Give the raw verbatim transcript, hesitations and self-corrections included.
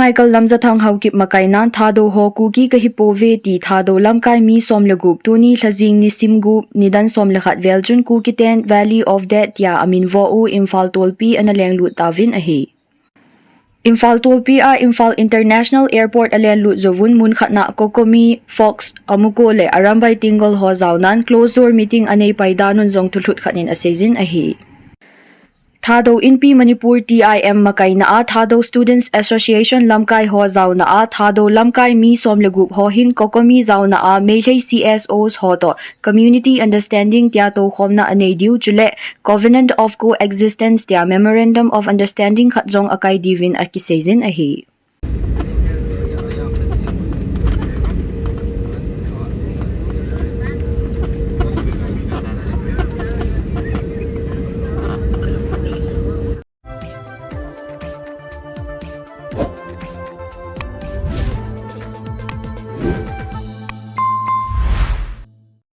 Michael Lamjathang Haokip makaina Thadou ho Kuki kahipouve ti Thadou lamkai mi som le gup tuni lhajing nisim gup nidan som le khat vel chun Kuki ten Valley of Death tia amin vo u Imphal tolpi ana lenglut tauvin ahi. Imphal tolpi a Imphal International Airport alenlut jouvun mun khatna COCOMI, Fox, Amuko le Arambai Tenggol ho jaonan closed door meeting anei pai dan un jong thulhut khat in aseijin ahi. Thadou Inpi Manipur T I M makaina a Thadou Students Association lamkai ho jaona a Thadou lamkai mi som le gup ho hin COCOMI jaona a Meitei C S Os ho toh Community Understanding tia toukhomna anei diu chule Covenant of Coexistence tia Memorandum of Understanding khat jong akai diuvin akiseijin ahi.